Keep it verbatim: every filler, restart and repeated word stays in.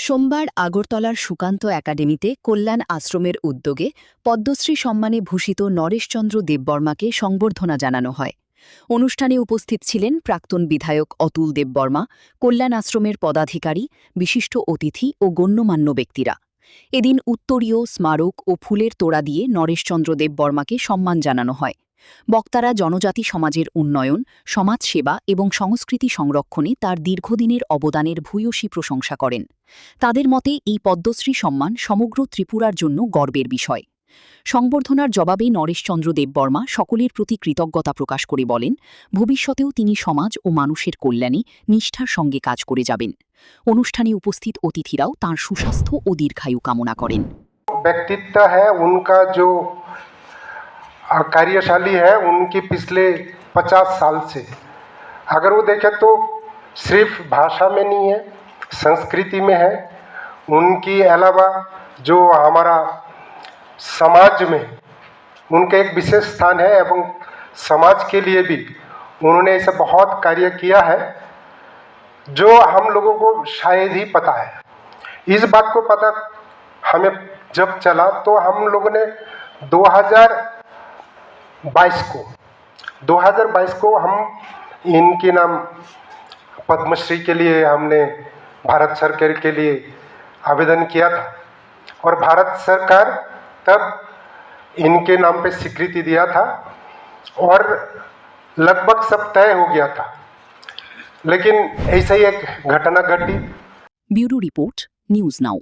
সোমবার আগরতলার সুকান্ত একাডেমিতে কল্যাণ আশ্রমের উদ্যোগে পদ্মশ্রী সম্মানে ভূষিত নরেশচন্দ্র দেববর্মাকে সংবর্ধনা জানানো হয়। অনুষ্ঠানে উপস্থিত ছিলেন প্রাক্তন বিধায়ক অতুল দেববর্মা, কল্যাণ আশ্রমের পদাধিকারী, বিশিষ্ট অতিথি ও গণ্যমান্য ব্যক্তিরা। এদিন উত্তরীয়, স্মারক ও ফুলের তোড়া দিয়ে নরেশচন্দ্র দেববর্মাকে সম্মান জানানো হয়। বক্তারা জনজাতি সমাজের উন্নয়ন, সমাজসেবা এবং সংস্কৃতি সংরক্ষণে তার দীর্ঘদিনের অবদানের ভূয়সী প্রশংসা করেন। তাদের মতে এই পদ্মশ্রী সম্মান সমগ্র ত্রিপুরার জন্য গর্বের বিষয়। সংবর্ধনার জবাবে নরেশচন্দ্র দেববর্মা সকলের প্রতি কৃতজ্ঞতা প্রকাশ করে বলেন, ভবিষ্যতেও তিনি সমাজ ও মানুষের কল্যাণে নিষ্ঠার সঙ্গে কাজ করে যাবেন। অনুষ্ঠানে উপস্থিত অতিথিরাও তাঁর সুস্বাস্থ্য ও দীর্ঘায়ু কামনা করেন। व्यक्तित्व है उनका, जो कार्यशाली है उनकी पिछले पचास साल से, अगर वो देखें तो सिर्फ भाषा में नहीं है, संस्कृति में है। उनकी अलावा जो हमारा समाज में उनका एक विशेष स्थान है एवं समाज के लिए भी उन्होंने ऐसा बहुत कार्य किया है, जो हम लोगों को शायद ही पता है। इस बात को पता हमें जब चला तो हम लोगों ने दो हज़ार बाईस को, दो हज़ार बाईस को हम इनके नाम पद्मश्री के लिए हमने भारत सरकार के लिए आवेदन किया था और भारत सरकार तब इनके नाम पे स्वीकृति दिया था और लगभग सब तय हो गया था, लेकिन ऐसा ही एक घटना घटी। Bureau report, news now.